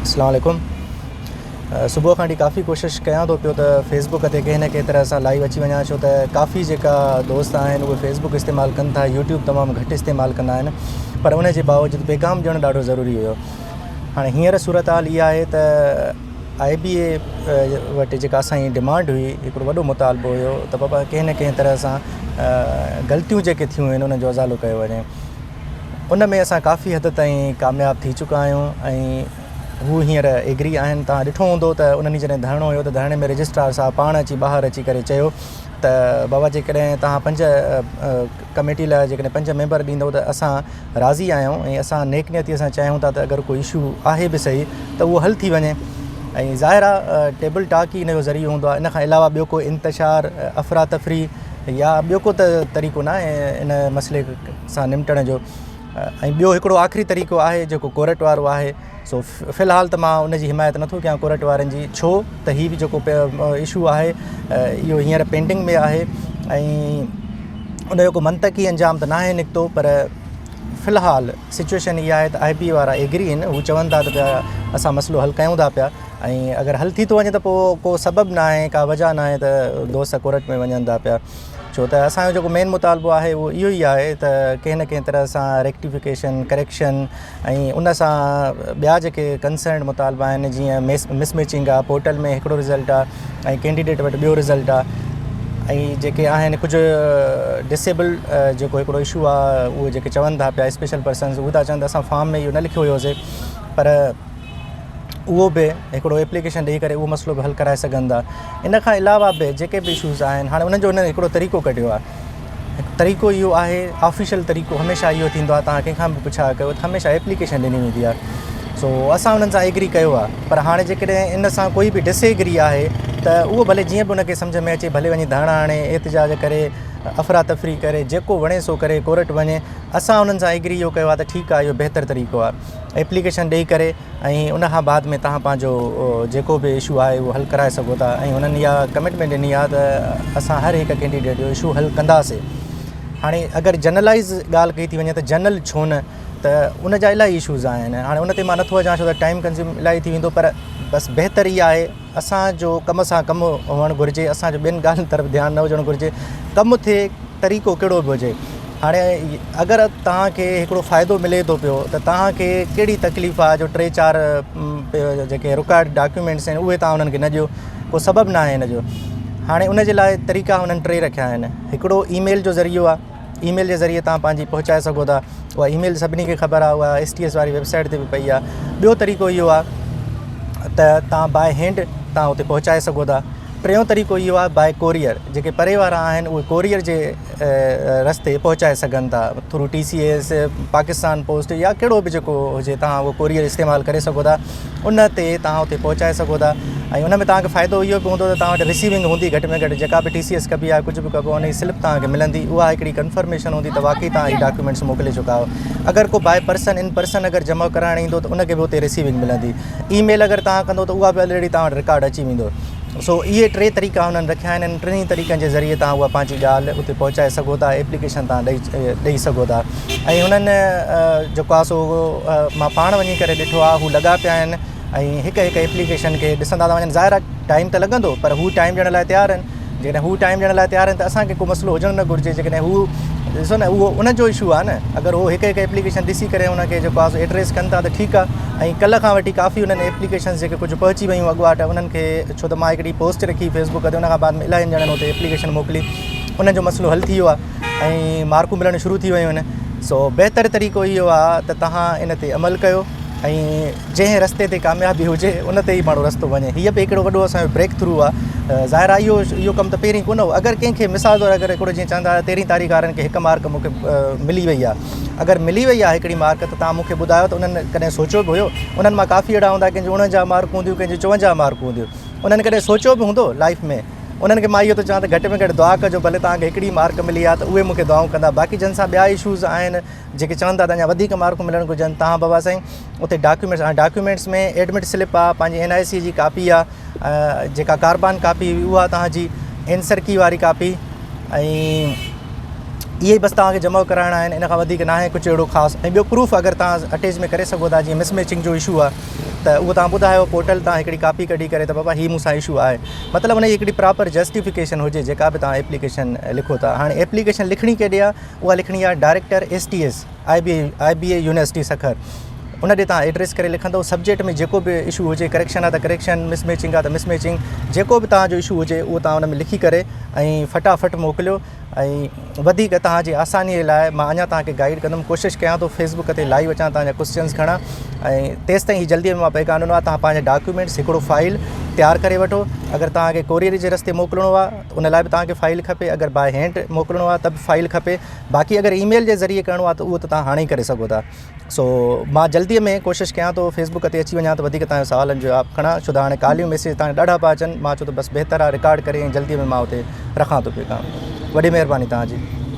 اسلام عليڪم صبح کان وٺي ڪافي ڪوشش ڪيان ٿو پيو ته فيسبڪ تي ڪنهن نه ڪنهن طرح سان لائيو اچي وڃان ڇو ته ڪافي جيڪا دوست آهن اهي فيسبڪ استعمال ڪن ٿا يوٽيوب تمام گهٽ استعمال ڪندا آهن پر ان جي باوجود پيغام ڏيڻ ڏاڍو ضروري هيو هاڻي هينئر صورت حال اها آهي ته آء بي اي وٽ جيڪا اسانجي ڊمانڊ هئي هڪڙو وڏو مطالبو هيو ته بابا ڪنهن نه ڪنهن طرح سان غلطيون جيڪي ٿيون آهن انهن جو ازالو ڪيو وڃي ان ۾ اسان ڪافي حد تائين ڪامياب ٿي چڪا آهيون ۽ هو هينئر ايگري آهن توهان ڏٺو هوندو ته انهن ڏينهن جڏهن ڌرڻو هيو ته ڌرڻي ۾ رجسٽرار صاحب پاڻ اچي ٻاهر اچي ڪري چيو ته بابا جيڪڏهن توهان پنج ڪميٽي لاء جيڪڏهن پنج ميمبر ڏيندو ته اسان راضي آهيون ۽ اسان نيڪ نيتي سان چاهيون ٿا ته اگر ڪو اشو آهي به صحيح ته اهو حل ٿي وڃي ۽ ظاهر آهي ٽيبل ٽاڪ ئي ان جو ذريعو هوندو آهي ان کان علاوه ٻيو ڪو انتشار افراتفري يا ٻيو ڪو ته طريقو ناهي ان مسئلي سان نمٽڻ جو ۽ ٻيو هڪڙو آخري طريقو آهي جيڪو ڪورٽ وارو آهي سو في الحال ته مان ان جي حمايت نٿو ڪيان ڪورٽ وارن جي ڇو ته هي به جيڪو اشو آهي اهو هينئر پينڊنگ ۾ آهي ۽ ان جو ڪو منطقي انجام ته ناهي نڪتو پر في الحال سچويشن اها آهي ته آء بي وارا ايگري آهن هو چون ٿا ته پيا اسان مسئلو حل ڪيون ٿا پيا ۽ اگر حل ٿي ٿو وڃي ته پوء ڪو سبب ناهي ڪا وجهه ناهي ته دوست ڪورٽ ۾ وڃن ٿا پيا ڇو ته اسان جو جيڪو مين مطالبو آهي اهو اهو ئي آهي ته ڪنهن نه ڪنهن طرح سان ريڪٽيفڪيشن ڪريڪشن ۽ ان سان ٻيا جيڪي ڪنسرنڊ مطالبا آهن جيئن مس مس ميچنگ آهي پورٽل ۾ هڪڙو رزلٽ آهي ۽ ڪينڊيڊيٽ وٽ ٻيو رزلٽ آهي ۽ جيڪي آهن ڪجهه ڊسيبل جيڪو هڪڙو اشو آهي اهو جيڪي چون ٿا پيا اسپيشل پرسنز اهي ٿا چون ته اسان فارم ۾ اهو نه لکيو هيوسي پر اهو به هڪڙو ايپليڪيشن ڏئي ڪري اهو مسئلو به حل ڪرائي سگهن ٿا ان کان علاوه به جيڪي به اشوز آهن هاڻي انهن جو انهن هڪڙو طريقو ڪڍيو آهي طريقو اهو آهي آفيشل طريقو هميشه اهو ٿيندو آهي توهان ڪنهن کان به پڇا ڪيو ته هميشه ايپليڪيشن ڏني ويندي آهي سو اسان انهن سان ايگري ڪيو آهي پر هاڻي جيڪڏهن ان سان ڪوئي به ڊس ايگري آهي ته اهو ڀلي جيئن به ان کي سمجهه ۾ اچي ڀلي وڃي ڌرڻا هڻي احتجاج ڪري افراتفري ڪري جيڪو وڻي سو ڪري ڪورٽ وڃي اسان انهن سان ايگري اهو ڪيو آهي ته ٺيڪ آهي اهو بهتر طريقو آهي ايپليڪيشن ڏئي ڪري ۽ ان کان بعد ۾ توهان پنهنجو جيڪو به اشو آهي اهو حل ڪرائي سگهو ٿا ۽ انهن اها ڪمٽمينٽ ڏني آهي ته اسان هر هڪ ڪينڊيڊيٽ جو اشو حل ڪنداسي هاڻي اگر جنرلائز ڳالهه ڪئي ٿي وڃي ته جنرل ڇو نه ته ان جا الاهي اشوز آهن هاڻي ان تي مان نٿو اچان ڇو ته ٽائيم ڪنزيوم الاهي ٿي ويندو پر بس بهتر اها آهي اسان جو ڪم سان ڪم هئڻ گهرجي اسان جو ٻين ڳالهين طرف ڌيان نه هجڻ گهرجي ڪم ٿئي طريقو ڪهڙو به هجي هاڻي اگر توهان کي هڪڙو فائدو ملي ٿو پيو ته توهان کي ڪهڙي تڪليف آهي جو ٽي چار جيڪي رڪوائرڊ ڊاڪيومينٽس آهن اهي توهان انهن کي نه ڏيو ڪو سبب نه آهي ان جو هاڻي ان جي لاء طريقا انهن ٽي رکيا آهن هڪڙو اي ميل جو ذريعو آهي اي ميل جي ذريعي توهان پنهنجي پهچائي سگهو ٿا اها اي ميل سڀني کي خبر آهي اها ايس ٽي ايس واري ويب سائيٽ تي به پئي آهي ٻيو طريقو اهو آهي ته توهان باء هينڊ توهان اتي پهچائي سگهو ٿا ٽيون طريقو اهو آهي باء ڪوريئر جيڪي پري وارا آهن اهي ڪوريئر جي رستي پهچائي سگهن ٿا through T C S Pakistan post يا ڪهڙو به جيڪو هجي توهان اهو ڪوريئر استعمال ڪري سگهو ٿا ان تي توهان اتي پهچائي سگهو ٿا ۽ ان ۾ توهان کي فائدو اهو به هوندو ته توهان وٽ رسيونگ هوندي گهٽ ۾ گهٽ جيڪا به ٽي سي ايس ڪبي آهي ڪجهه به ڪبو ان جي سلپ توهان کي ملندي اها هڪڙي ڪنفرميشن هوندي ته واقعي توهان هي ڊاڪيومينٽس موڪلي چڪا آهيو اگر ڪو باء پرسن ان پرسن اگر جمع ڪرائڻ ايندو ته ان کي به اتي رسيونگ ملندي اي ميل اگر توهان ڪندو ته اها به الريڊي توهان وٽ رڪارڊ اچي ويندو سو اهي ٽي طريقا هنن رکيا آهن انهن ٽنهي طريقن جي ذريعي توهان اها پنهنجي ڳالهه اتي پهچائي سگهو ٿا ايپليڪيشن توهان ڏئي ڏئي سگهو ٿا ۽ هنن جيڪو آهي سو مان پاڻ وڃي ڪري ڏٺو آهي هو لڳا پيا آهن ۽ هڪ هڪ ايپليڪيشن کي ڏسندا ٿا وڃن ظاهر آهي ٽائيم ته لڳندو پر هو ٽائيم ڏيڻ لاء تيار آهن جيڪڏهن هو ٽائيم ڏيڻ لاء تيار آهن ته اسان کي ڪو مسئلو هجڻ نه گهرجي جيڪڏهن هو ڏسو نه اهو ان جو اشو آهي نه اگر هو هڪ هڪ ايپليڪيشن ڏسي ڪري ان کي جيڪو آهي سو ايڊريس ڪن ٿا ته ٺيڪ آهي ۽ ڪلهه کان وٺي ڪافي انهن ايپليڪيشنس جيڪي ڪجهه پهچي ويون اڳواٽ انهن کي ڇو ته مان هڪڙي پوسٽ رکي فيسبڪ تي ان کان بعد ۾ الاهي ڄڻن اتي ايپليڪيشن موڪلي انهن جو مسئلو حل ٿي ويو آهي ۽ مارڪون ملڻ شروع ٿي ويون آهن سو بهتر طريقو اهو آهي ته توهان ان تي عمل ڪيو ۽ جنهن رستي تي ڪاميابي هجي ان تي ئي ماڻهو رستو وڃي هيء به هڪڙو وڏو اسان جو بريڪ ٿرو آهي ظاهر آهي اهو اهو ڪم ته پهرين ڪونه هو اگر ڪنهن کي مثال طور اگر هڪڙو جيئن چوندا هئا تيرهين تاريخ وارن کي هڪ مارڪ مون کي ملي وئي آهي اگر ملي وئي آهي هڪڙي مارڪ ته توهان مون کي ٻڌايو ته انهن ڪڏهن سوچيو به هيو انهن مان ڪافي اهڙا هوندا ڪنهن جون 49 مارڪون هونديون ڪنهن جون 54 مارڪون هونديون انهن ڪڏهن سوچيو به هوندو لائف ۾ انهن کي مان اهو ٿو چوان ته گهٽ ۾ گهٽ دعا ڪجو ڀلي توهان کي هڪڙي مارڪ ملي آهي ته اهي مون کي دعائون ڪندا باقي جن سان ٻيا اشوز آهن جيڪي چون ٿا ته اڃا وڌيڪ مارڪون ملڻ گهرجن تان بابا سائين اتي ڊاڪيومينٽس هاڻي ڊاڪيومينٽس ۾ ايڊمٽ سلپ آ پنهنجي اين آء سي جي ڪاپي آ جيڪا ڪاربان ڪاپي هئي اها توهان جي اينسر ڪي واري ڪاپي ۽ اهي ئي بس توهان کي جمع ڪرائڻا آهن ان کان وڌيڪ ناهي ڪجهه اهڙو خاص ۽ ٻيو پروف اگر توهان اٽيچ ۾ ڪري سگهو ٿا جيئن مس ميچنگ جو اشو آهي ته اهو توهان ٻڌايو پورٽل تان هڪڙي ڪاپي ڪڍي ڪري ته بابا هي مون سان اشو آهي مطلب ان جي هڪڙي پراپر جسٽيفڪيشن هجي جيڪا به توهان ايپليڪيشن لکو ٿا هاڻي ايپليڪيشن لکڻي ڪيڏي آهي اها لکڻي آهي director S T S I B I B A university Sukkur ان ڏي توهان ايڊريس ڪري لکندو سبجيڪٽ ۾ جيڪو به اشو هجي ڪريڪشن آهي ته ڪريڪشن مس ميچنگ آهي ته مس ميچنگ جيڪو به توهان جو اشو هجي اهو توهان ان ۾ لکي ڪري ۽ فٽافٽ موڪليو ۽ وڌيڪ توهان جي آساني لاء مان اڃا توهان کي گائيڊ ڪندم ڪوشش ڪيان ٿو فيسبڪ تي لائيو اچان توهان جا ڪوشچنس کڻان ۽ تيستائين هي جلدي ۾ مان پيغام ڏنو آهي توهان پنهنجا ڊاڪيومينٽس هڪڙو فائل تيار ڪري وٺو اگر توهان کي ڪوريئر جي رستي موڪلڻو آهي ته ان لاء به توهان کي فائل کپي اگر باء هينڊ موڪلڻو آهي ته به فائل کپي باقي اگر اي ميل جي ذريعي ڪرڻو آهي ته اهو ته توهان هاڻي ئي ڪري سگهو ٿا سو مان جلدي ۾ ڪوشش ڪيان ٿو فيسبڪ تي اچي وڃان ته وڌيڪ توهان جي سوالن جو جواب کڻان ڇو ته هاڻي ڪاليون ميسيج توهان ڏاڍا پيا اچن مان چيو ته بس بهتر آهي رڪارڊ ڪري ۽ جلدي ۾ مان اتي رکان ٿو پيغام وڏي مهرباني توهان جي.